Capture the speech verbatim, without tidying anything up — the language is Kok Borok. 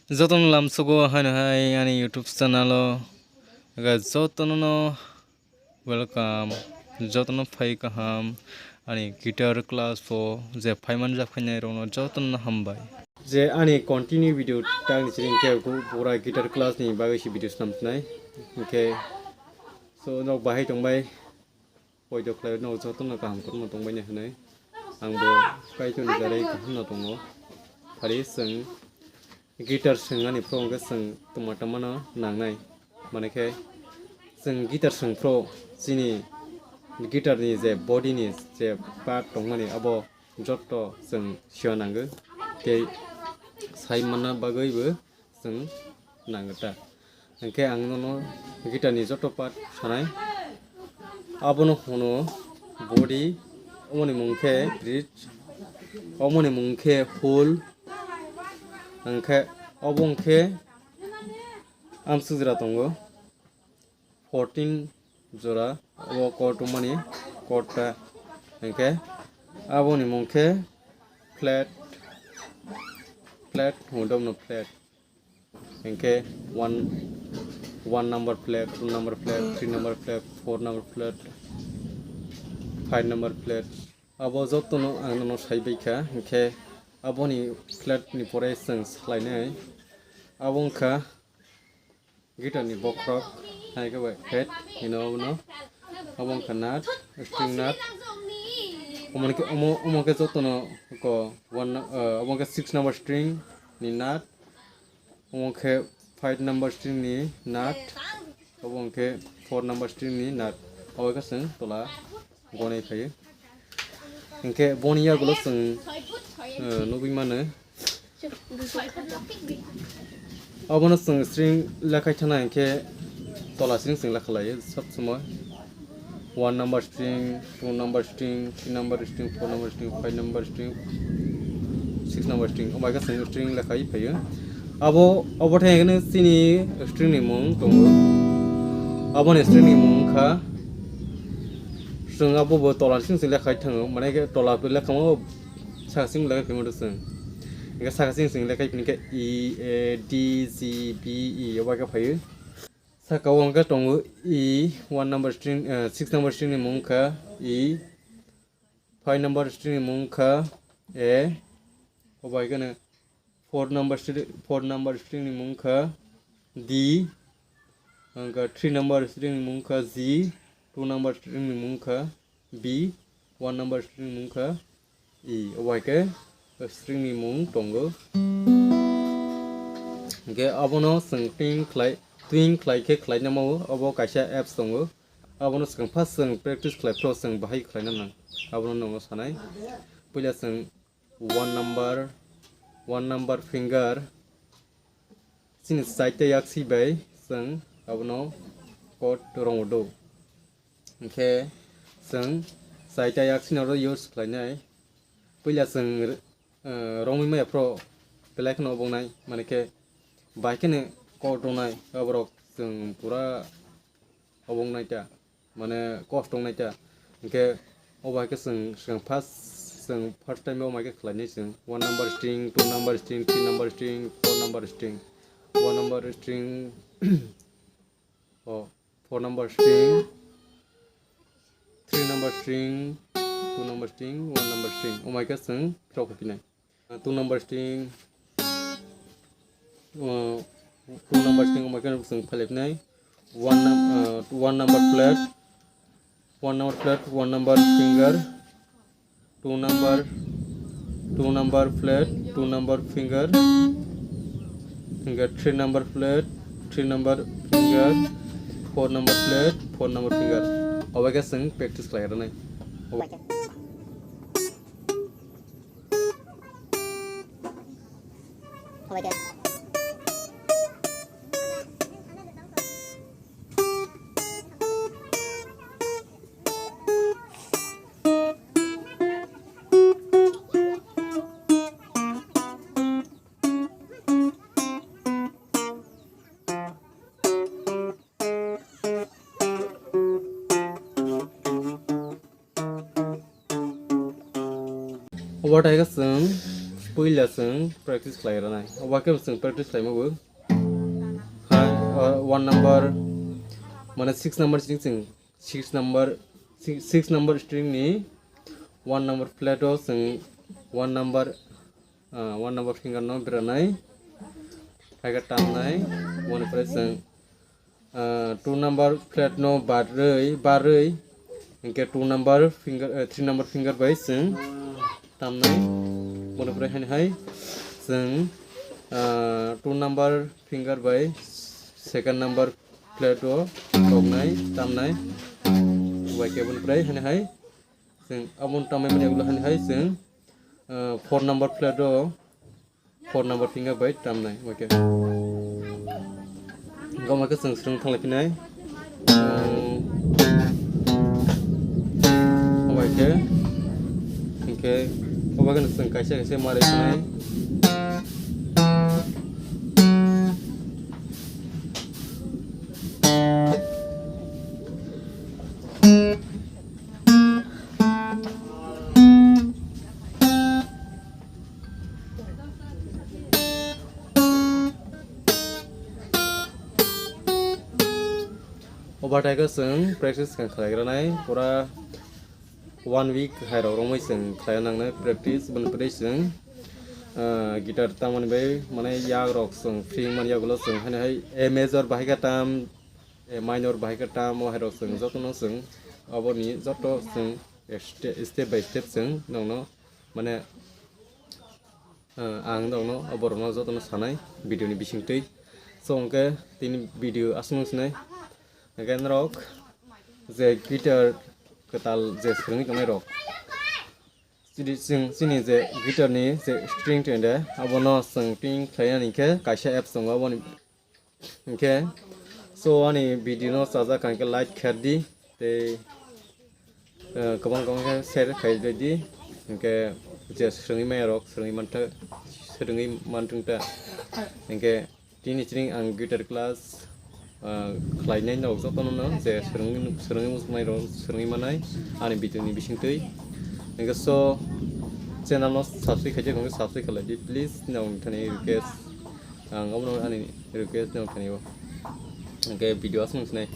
Jotono lamsogo haino hai ani YouTube channel o, jotono no welcome, jotono phai kaham ani guitar class o je phaiman jak phainai rokno jotono hambai. Je ani continue video tang ni siring khe pura guitar class ni bagwi si video snam sinai. Hwnkhe so nok bahai tongbai. Poito khlai no jotono kaham kwrwngno tongbaini hwnwi ang bo Kaitorni jarai kaham no tongo. Phari chwng guitar swngani phuru hwnkhe chwng tongma tongmano nangnai. Mane khe chwng guitar swng phuru chini guitar ni je body ni je part tongmani abo jotto chwng sio nango. Tei sai manna bagwi bo chwng nangkha. Hwnkhe ang nono guitar ni joto part sanai. Abono hwno body, omoni mung khe bridge, omoni mung khe hole, hwnkhe obo hwnkhe amsuk jora tongo. Fourteen jora o chord tongmani chord ta, hwnkhe aboni mung khe flat, flat hwnwi dobno flat. Hwnkhe one, one number flat, two number flat, three number flat, four number flat, five number flat. Abo jotono ang nono sai baikha, hwnkhe aboni flat ni pore chwng salainai. Abo wngkha guitar ni bokhorok, hai khe bai head hino abono. Abo wngkha nut, string nut. Omo khe, omo, omo khe jotono ko one, uh, omo khe six number string ni nut. Omo khe five number string ni nut. Obo hwnkhe four number string ni nut. Obo khe chwng tola gonai phaio. Hwnkhe boni yagulo chwng, uh, nugwi mano. Abono chwng string lekhai thana hwnkhe tola string chwng lekha laio sob somoi. One number string, two number string, three number string, four number string, five number string, six number string. Omo hai khe chwng string lekhai phaio. Abo, obo thai hwnkhe chini string ni mung tongo. Aboni string ni mung wngkha, chwng abo bo tola string chwng lekhai thango. Mane khe tola lekhamo saka sing lekhai phimo chwng. Hwnkhe saka sing chwng lekhai phini khe E, A, D, G, B, E obo hai khe phaio. Saka o hwnkhe tongo E, one number string, eh, six number string ni mung wngkha E, five number string ni mung wngkha A, obo hai kheno four number string, four number string ni mung wngkha D, hwnkhe three number string ni mung wngkha G, two number string ni mung wngkha B, one number string ni mung wngkha E, obo hai khe string ni mung tongo. Hwnkhe abono chwng twing khlai, twing khlai khe khlaina mao, obo kaisa apps tongo. Abono chwng first chwng practice khlai phuru chwng bahai khlaina nang. Abono nongo sanai. Puila chwng one number, one number finger chini chaita yaksi bai chwng abono chord rongo do. Hwnkhe chwng chaita yaksino ro use khlainai. Puila chwng, eh, romwi maya phuru belai kheno obongnai, mane khe bai kheno chord rongnai, aborok chwng pura obongnai ta, mane kosto wngnai ta. Hwnkhe obo hai khe chwng swkang first chwng first time omo hai khe khlainai chwng one number string, two number string, three number string, four number string, one number string, o four number string, three number string, two number string, one number string. Omo hai khe chwng khirok khe phinai. Two number string, uh, two number string omo hai khe chwng phailai phinai. One num-, uh, one number flat, one number flat, one number finger, two number, two number flat, two number finger, finger, three number flat, three number finger, four number flat, four number finger. Obo hai khe chwng practice khlai rwnai. Obo thai khe chwng puila chwng practice khlai rwnai. Obo khe chwng practice khlaima bo. Hai, o, one number, mane six number chini chwng, six number, six, six number string ni one number flat o chwng one number, ah, one number finger no beranai, hai khe tamnai, boni pore chwng, ah, two number flat no barwi, barwi, hinkhe two number finger, eh, three number finger bai chwng tamnai, boni pore haini hai chwng, ah, two number finger bai second number flat o toknai, tamnai, bai khe boni pore haini hai chwng aboni tamnai mani ulo haini hai chwng, ah, four number flat o four number finger bai tamnai, okay. Goma khe chwng swrwng thanglai phinai. Chwng obai khe, hinkhe obai khe chwng kaisa kaisa marai phinai. Obatai khe chwng practice khe khlai granai pura one week hai rok romwi chwng khlai nangnai practice, boni pore chwng, ah, guitar tamani bai mane yak rok chwng free man yagulo chwng haini hai A major bahai khe tam, A minor bahai khe tam, o hai rok chwng jotono chwng aboni joto chwng ste-, step by step chwng nongno mane, ah, ang nongno o borokno jotono sanai video ni bisingtwi. So, hwnkhe tini video aswk nung sinai. Hwnkhe norok je guitar kwtal je swrwngwi tongnai rok, chini, chwng chini je guitar ni je string twende abono chwng tuning khlainani khe kaisa apps tongo, aboni Hinkhe, so ani video no chajak kha hinkhe like kher di, tei, eh, kwbang kwbang khe share khai di. Hinkhe je swrwngwi maya rok swrwngwi mantha, swrwngwi manthung ta. Hinkhe tini chini ang guitar class, ah, khlainai rok jotono no je swrwngwi, swrwngwi muchungnai rok swrwngwi manai ani video ni bisingtwi. Hinkhe so channel no subscribe khaijak hinkhe subscribe khlai di please, nokni thani request. Ang omono ani request no thani o. Hinkhe video aswk nung sinai.